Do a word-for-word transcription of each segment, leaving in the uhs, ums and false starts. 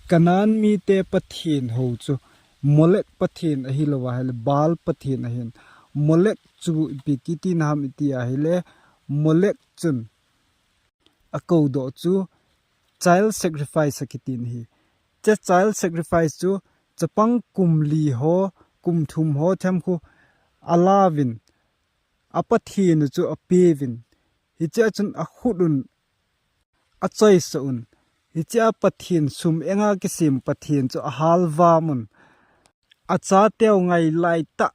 Canaan mite pathen ho chu Molek pathen ahilouva ahile Baal pathen ahin. Molek chu ipi kiti ham iti ahile, Molek chun akoudoh chu child sacrifice akiti ahi. Hiche child sacrifice chu chapang kum li ho, kum thum ho themkhu alauvin, apathen u chu apeuvin, hichea chun akhut un achoisah un, hichea pathen sum enga kisem pathen chu ahalvam un, achateu ngai laitah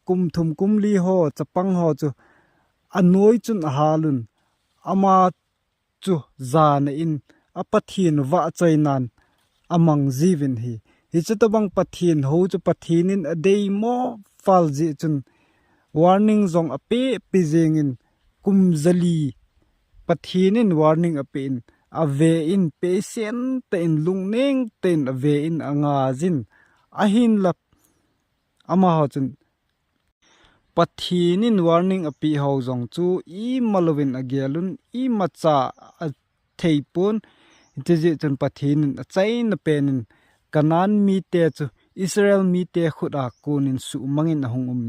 kum thum kum li ho chapang ho chu anoi chun ahal un, ama chu jana in apathen vahchoinan amang jiuvin ahi. Hiche tobang pathen ho chu Pathen in adeimo val jeh chun warning jong apeh peh jengin, kum jali Pathen in warning apeh in, ave in, patient tah in, lungneng tah in ave in, angaiyin, ahinla amaho chun Pathen in warning apeh ho jong chu imalouvin agel un, imacha athei pon. Hiche jeh chun Pathen in achaina pen in Canaan mite chu Israel mite khut a kon in suhmang in ahung um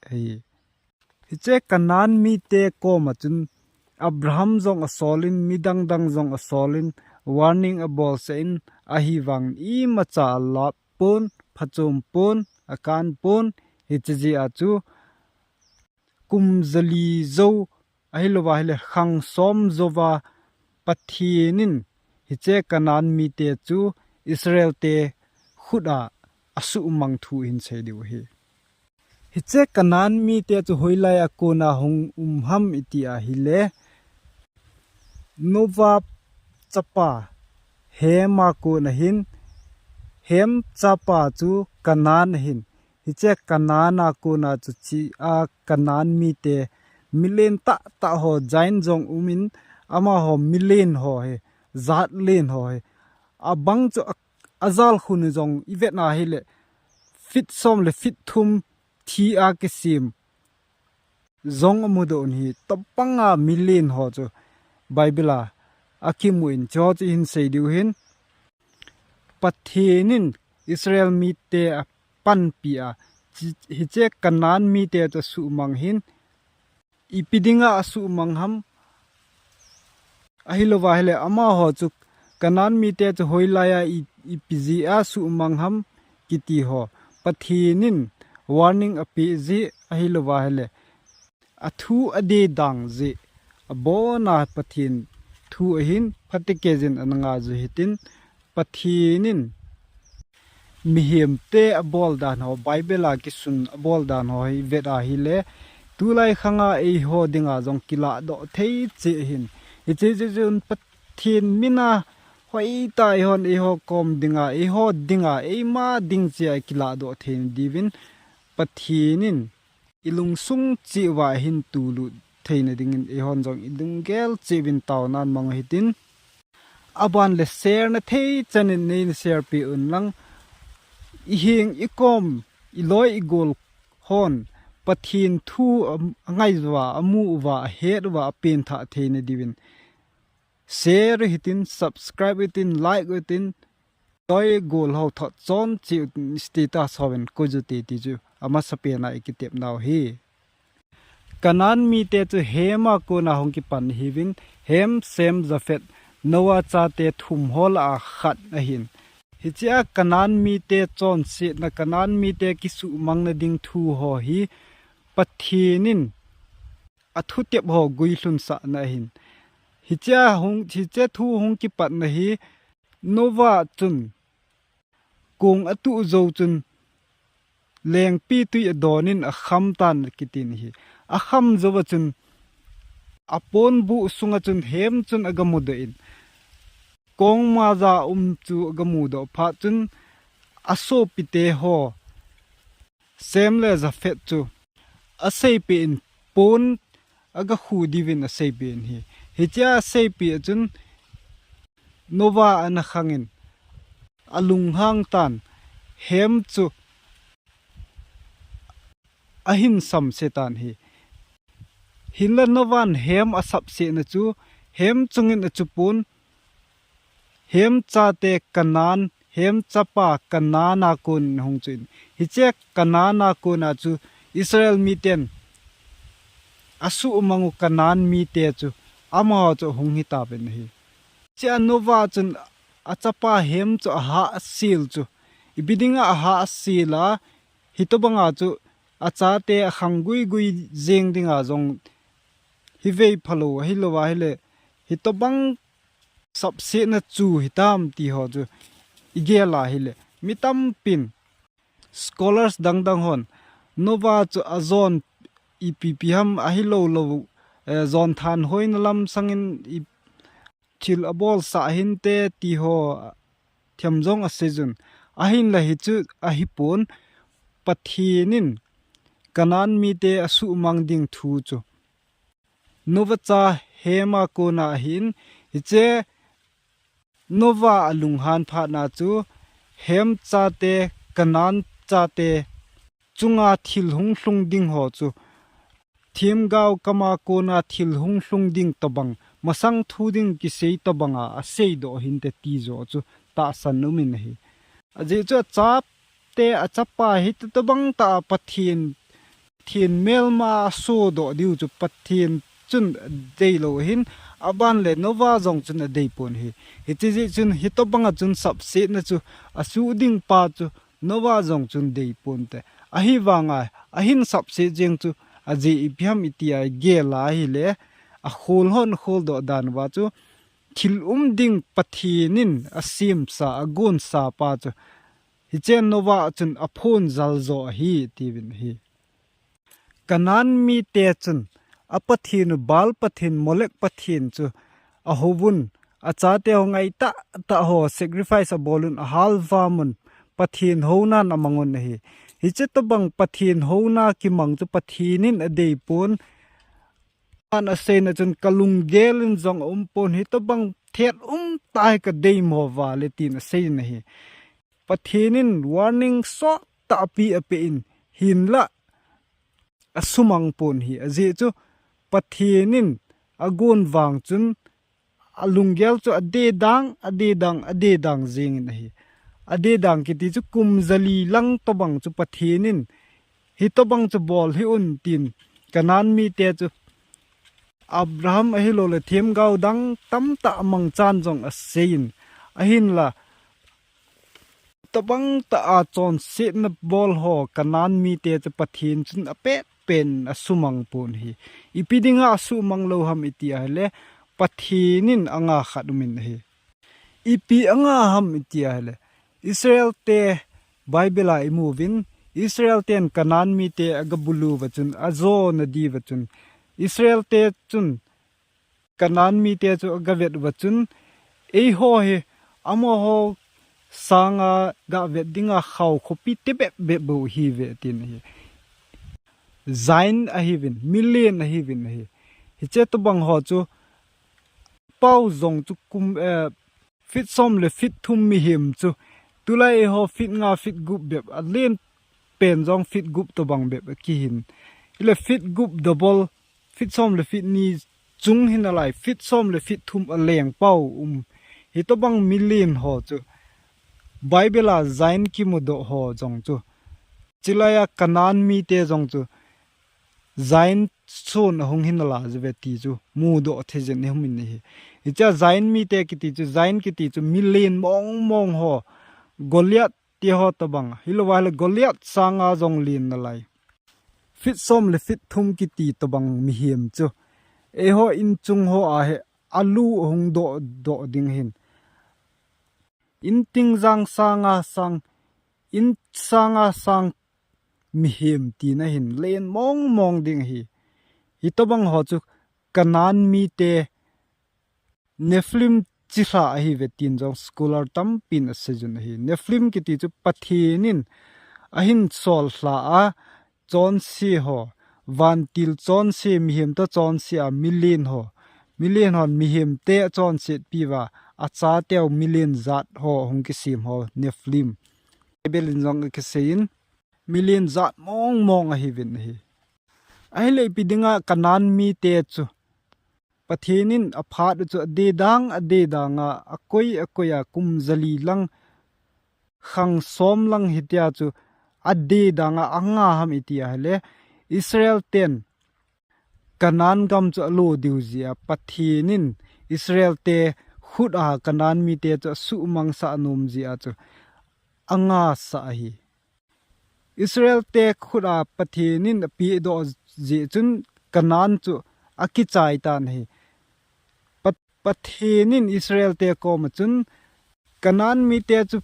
ahi. Hiche Canaan mite koma chun Abraham jong asol in, midang dang jong asol in, warning abolsah in, ahivangin imacha alap pon, phachom pon, akan pon. Hiche jeh a chu kum jali jou ahilouva ahile khang som jouva Pathen in hiche Canaan mite chu Israel te khut a asuhmang thu ihin sei diu ahi. Hiche Canaan mite chu hoilai a kona hung um ham iti ahile, Noah chapa Ham a kona ahin, Ham chapa chu Canaan ahin. Hiche Canaan a kona chu hichea Canaan mite milen tahtah ho, giant jong um in, amaho milen ho ahi, jat len ho ahi. Abang chu a, ajal khun jong ivet na ahile, feet som le feet thum thi a kisem jong amudoh un ahi. Tobanga milen ho chu Bible a akimu in, hicheho chu ihin sei diu ahin. Pathen in Israel mite apanpi a, hiche, hiche Canaan mite chu asuhmang ahin, ipi dinga asuhmang ham, ahilouva ahile amaho chu Canaan mite chu hoilai a i, ipi jeh a asuhmang ham kiti ho, Pathen in warning apeh jeh ahilouva ahile athu adei dang jeh, abona Pathen thu ahin, phatecha in ana ngai jiu hitin, Pathen in mihemte abol dan ho, Bible a kisun abol dan ho hi ivet a ahile, tulai khanga eiho dinga jong kilahdoh thei cheh ahin. Hiche jeh chun Pathen min a hoitah a eihon eiho kom dinga, eiho dinga, eima ding cheh a kilahdoh thei nadiuvin Pathen in ilungsung cheh uva ahin tulut theina dingin eihon jong ilunggel cheh uvin taonan mang u hitin. Aban le share nathei chan in neina share peh un lang, iheng ikom, iloi igol hon Pathen thu a, angai uva, amu uva, ahet uva, apenthah theina diuvin share u hitin, subscribe u hitin, like u hitin, iloi igol ho thot chon cheh u hitin, status ho in koi uvin ti chu amasapen a ikitepnau ahi. Canaan mite chu Ham a kona hung kipan ahiuvin, Ham, Shem, Japheth, Noah chate thum ho lah a khat ahin. Hichea Canaan mite chonsetna, Canaan mite kisuhmangna ding thu ho hi Pathen in athutep ho guilhunsahna ahin. Hichea hung, hiche thu hung kipatna hi Noah chun kong atuh jou chun lengpitwi adon in akham tan akitin ahi. Akham jouva chun aponbuh sunga chun Ham chun agamudoh in, kong maija um chu agamudoh phat chun asopite ho Shem le Japheth chu aseipeh in pon agakhu diuvin aseipeh in ahi. Hichea aseipeh a chun Noah ana khangin alunghang tan, Ham chu ahin samse tan ahi. Hinla Noah in Ham asapsetna chu Ham chungin achupon, Ham chate Canaan Hem chapa Canaan a kon hung chu in. Hiche Canaan a kon a chu Israel miten asuhmang u Canaan mite chu amaho chu hung hita uvin ahi. Chea Noah chun achapa Hem chu ahahsel chu, ipi dinga ahahsel a, hitobanga chu achate akhang guigui jeng dinga jong hivei phalou, ahilou ahile hitobang sapsetna chu hitam ti ho chu igel a ahile, mi tampin, scholers dangdang hon Noah chu ajon ipi ipi ham ahilou lou, eh, jon thanhoina lam sangin i thil abolsah hinte ti ho themjong asei jun. Ahinla hichu ahipon, Pathen in Canaan mite asuhmang ding thu chu Noah cha Hem a kona ahin, hiche Noah alunghan phatna chu Hem chate, Canaan chate chunga thil hung lhung ding ho chu themgao kama kona thil hung lhung ding tobang, masang thu ding kisei tobanga aseidoh hinte ti joh chu tahsan umin ahi. Ajeh chu achate, achapa hi tobang tah a Pathen, Pathen melma asodoh diu chu Pathen chun adeilou ahin, aban le Noah jong chun adeipon ahi. Hiche jeh chun hitobanga chun sapsetna chu asuh ding pa chu Noah jong chun deiponte. Ahivanga ahin sapset jeng chu ajeh ipi ham itia igel a ahile, akhol hon kholdoh dan uva chu thil um ding Pathen in asemsa, agonsa pa chu hiche Noah chun aphonjal jo ahi tiuvin ahi. Canaan mite chun apathen u Baal pathen, Molek pathen chu ahouvun, achate ho ngaitah tah ho sacrifice abolun, ahalvamun, Pathen hounan amangun ahi. Hiche tobang Pathen houna kimang chu Pathen in adeipon, aman aseina chun kalunggel in jong aumpon, hitobang thet umtah hi kadeimo uva le tin aseina ahi. Pathen in warning sottah ape, apein, hinlah asumang pon ahi. Ajeh chu Pathen in agon vang chun alunggel chu adedang, adedang, adedang jengin ahi. Adedang kiti chu kum jali lang tobang chu Pathen in hitobang chu bol hih un tin Canaan mite chu Abraham ahilou le themgao dang tamtah mangchan jong aseiyin, ahinla tobang tah a chonsetna bol ho Canaan mite chu Pathen chun apet pen asumang pon ahi. Ipi dinga asumang lou ham iti ahile, Pathen in anga khat umin ahi. Ipi anga ham iti ahile, Israel te Bible a imuvin, Israel ten Canaan mite agabulu uva chun, ajona diuva chun, Israel te chun Canaan mite chu agavet uva chun, eiho hi amaho sanga gavet dinga khao khopi tebep bep bou ahiuve tin ahi. Giant ahiuvin, mi len ahiuvin ahi. Hiche tobang ho chu pao jong chu kum, eh, feet som le feet thum mihem chu, tulai eiho feet nga feet gup bep, alen pen jong feet gup tobang bep akihin. Ile feet gup double, feet som le feet ni chung hinalai, feet som le feet thum aleng pao um. Hitobang mi len ho chu Bible a giant kimudoh ho jong chu, chulaiya Canaan mite jong chu giant son ahung hinalai uve ti chu mudoh thei jeng in ium in ahi. Hichea giant mite kiti chu, giant kiti chu mi len mong mong ho, Goliath ti ho tobang, hilou ahile Goliath sanga jong len nalai, feet som le feet thum kiti tobang mihem chu eiho inchung ho a hi alu ahung doh doh ding ahin. Inting jang sanga sang, in sanga sang mihem tina ahin, len mong mong ding ahi. Hitobang ho chu Canaan mite Nephilim chilhah ahiuve tin jong scholar tampin aseiyun ahi. Nephilim kiti chu Pathen in ahin sol lha a, chonse ho, vantil chonse, mihem toh chonse a mi len ho, mi len hon mihem te achonset piuva, achateu mi len jat ho hung kisem ho Nephilim. Bible in jong akiseiyin, mi len jat mong mong ahiuvin ahi. Ahile ipi dinga Canaan mite chu Pathen in aphat u chu adedang, adedang a, akoi, akoi a kum jali lang khang som lang hitia chu adeh danga anga ham iti ahile, Israel ten Canaan gam chu alo diu jeh a Pathen in Israel te khut a Canaan mite chu asuhmang sah nom jeh a chu anga sah ahi. Israel te khut a Pathen in apeh doh jeh chun Canaan chu akichai tan ahi. Pat-, Pathen in Israel te koma chun Canaan mite chu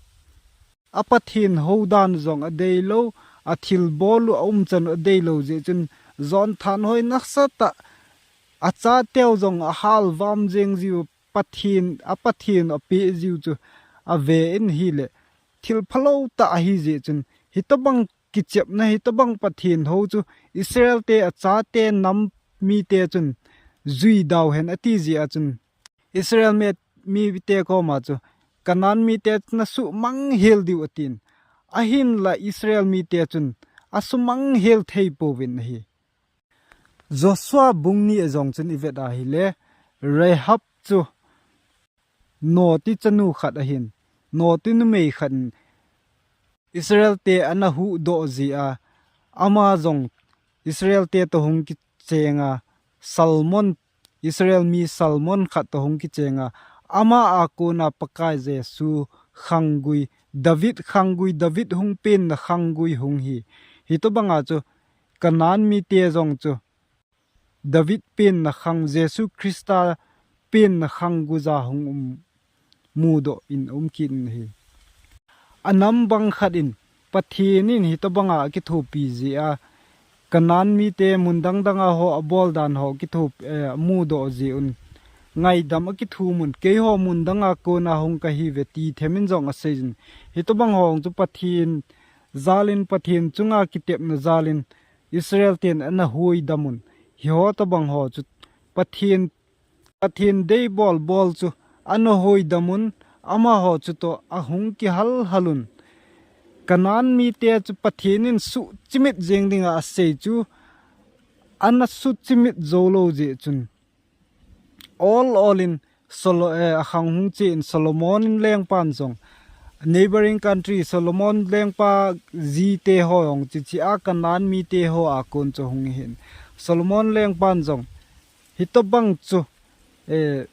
a Pathen hou dan jong adeilou, athilbol u aumchan u adeilou jeh chun jon thanhoi nasatah a, achateu jong ahal vam jeng jiu Pathen, a Pathen apeh jiu chu ave in ahile, thil phalou tah ahi jeh chun, hitobang kichepna, hitobang Pathen hou chu Israel te achate nam mite chun jui dau hen ati jeh a chun, Israel mi, mite koma chu Canaan mite chu nasuhmang hel diu atin. Ahinla Israel mite chun asumang hel thei pouvin ahi. Joshua bung ni a jong chun ivet ahile, Rahab chu noti chanu khat ahin, noti numei khat in Israel te ana huhdoh jeh a, ama jong Israel te toh hung kicheng a, Salmon, Israel mi Salmon khat toh hung kicheng a, ama a kona Pakai Jesu khanggui, David khanggui, David hung penna khanggui hung hi. Hitobang a chu Canaan mite jong chu David penna khang, Jesu Christa penna khang guija hung um, mudoh in um kit in ahi. Anam bang khat in Pathen in hitobang a akithopi jeh a, Canaan mite mun dang dang a ho abol dan ho kitho, eh, amudoh jeh un ngaidam akithum un, keiho mun dang a kona hung kahiuve ti them in jong asei jin. Hitobang ho chu Pathen jal in, Pathen chunga kitepna jal in Israel ten ana huidam un. Hiho tobang ho chu Pathen, Pathen deibol bol chu ana huidam un, amaho chutoh ahung kihal hal un. Canaan mite chu Pathen in suhchimit jeng dinga asei chu ana suhchimit jou lou jeh chun, ol ol in Solo-, eh, akhang hung che in Solomon in lengpan jong, neighboring country Solomon lengpa jite ho jong, hiche a Canaan mite ho a kon chu hung hin. Solomon lengpan jong hitobang chu, eh,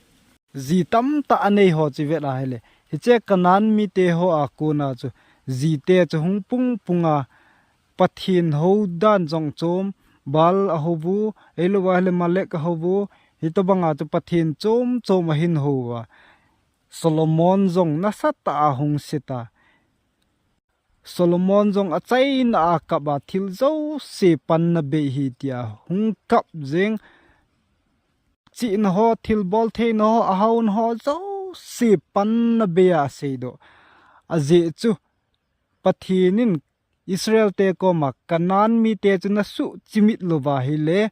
ji tamtah anei ho chu ivet ahile, hiche Canaan mite ho a kona chu jite chu hung pung pung a, Pathen hou dan jong chom, Baal ahou u, ahilou ahile Molek ahou u, hitobang a chu Pathen chom chom ahin hou uva. Solomon jong nasatah a hung se ta. Solomon jong achaina a kap a, thil jouse panna bei ahi tia hung kap jeng. Chihna ho, thilbol theina ho, ahaona ho jouse panna bei a aseidoh. Ajeh chu Pathen in Israel te koma Canaan mite chu nasuhchimit louva ahile,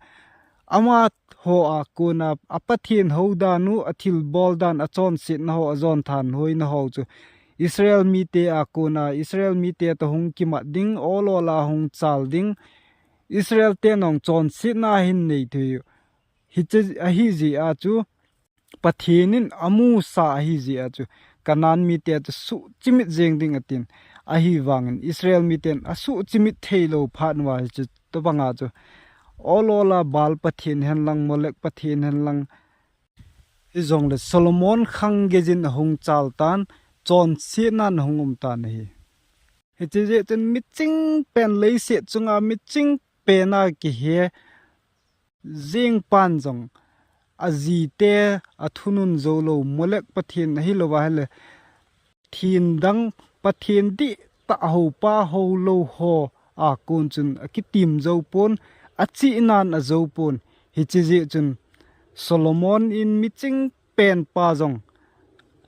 amaho a kona a Pathen hou dan u, athilbol dan, achonsetna ho, ajon thanhoina ho chu Israel mite a kona, Israel mite toh hung kimat ding, ol ol a hung chal ding, Israel te jong chonsetna ahin nei thei u. Hiche ahi jeh a chu Pathen in amusa ahi jeh a chu Canaan mite chu suhchimit jeng ding atin, ahivangin Israel miten asuhchimit theilou phat uva hiche tobang a chu ol ol a Baal pathen hen lang, Molek pathen hen lang, hijongle Solomon khang geijin ahung chal tan, chonsetnan ahung um tan ahi. Hiche jeh chun miching pen, leiset chunga miching pen a kihe jeng pan jong, ajite athunun jou lou, Molek pathen ahilouva ahile, pathen dang, pathen dihtah houpa houlou ho a kon chun akitim jou pon, achihnan ajou pon. Hiche jeh chun Solomon in miching pen pa jong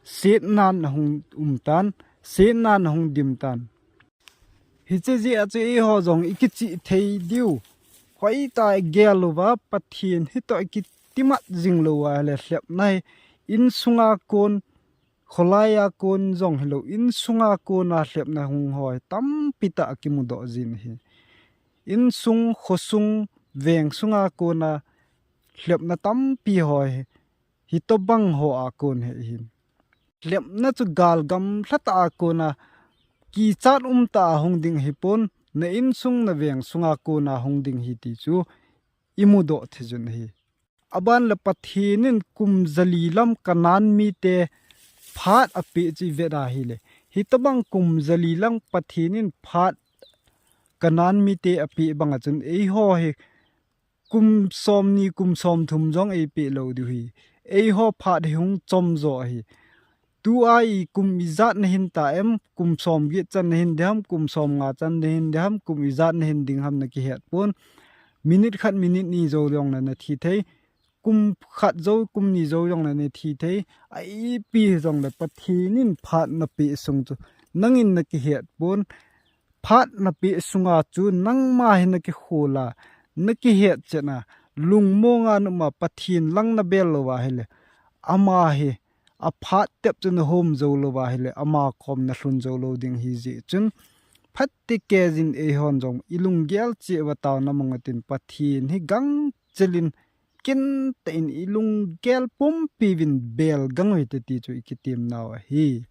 setnan ahung um tan, setnan ahung dim tan. Hiche jeh a chu eiho jong ikichih thei diu, hoitah a igel uva, Pathen hitoh ikitimat jing louva ahile, lhepna hi insunga kon, kholai a kon jong hilou, insunga kona lhepna hung ho tampi tah akimudoh jin ahi. Insung, khosung, veng sunga kona lhepna tampi ho hi hitobang ho a kon ahi. Lhepna chu gal gamla tah a kona kichat umtah a hung ding ahipon, na insung na veng sunga kona hung ding ahi ti chu imudoh thei jun ahi. Aban le Pathen in kum jali lam Canaan mite phat apeh chu ivet a ahile, hitobang kum jali lam Pathen in phat Canaan mite apeh banga chun eiho hi kum somni kum somthum jong eipeh lou diu ahi. Eiho phat hi hung chom jo ahi. Tua i kum ijat nahin ta em, kum somget chan nahin ding ham, kum somnga chan nahin ding ham, kum ijat nahin ding ham nakihet pon. Minute khat, minute ni jou jongle nathi thei. Kum khat jou, kum ni jou jongle nathi thei. Aipi hijongle Pathen in phat napeh sung chu nangin nakihet pon. Phat napeh sunga chu nangma hi nakikhol a, nakihet chet a, lungmonga numa Pathen lang nabel louva ahile, ama hi aphat tep chu nahom jou louva ahile, ama kom nalhun jou lou ding ahi jeh chun, phatechan eihon jong ilunggel cheh uva taona mang utin, Pathen hi gangchel in kintah in ilunggel pumpi uvin bel gang u hite ti chu ikitem nau ahi.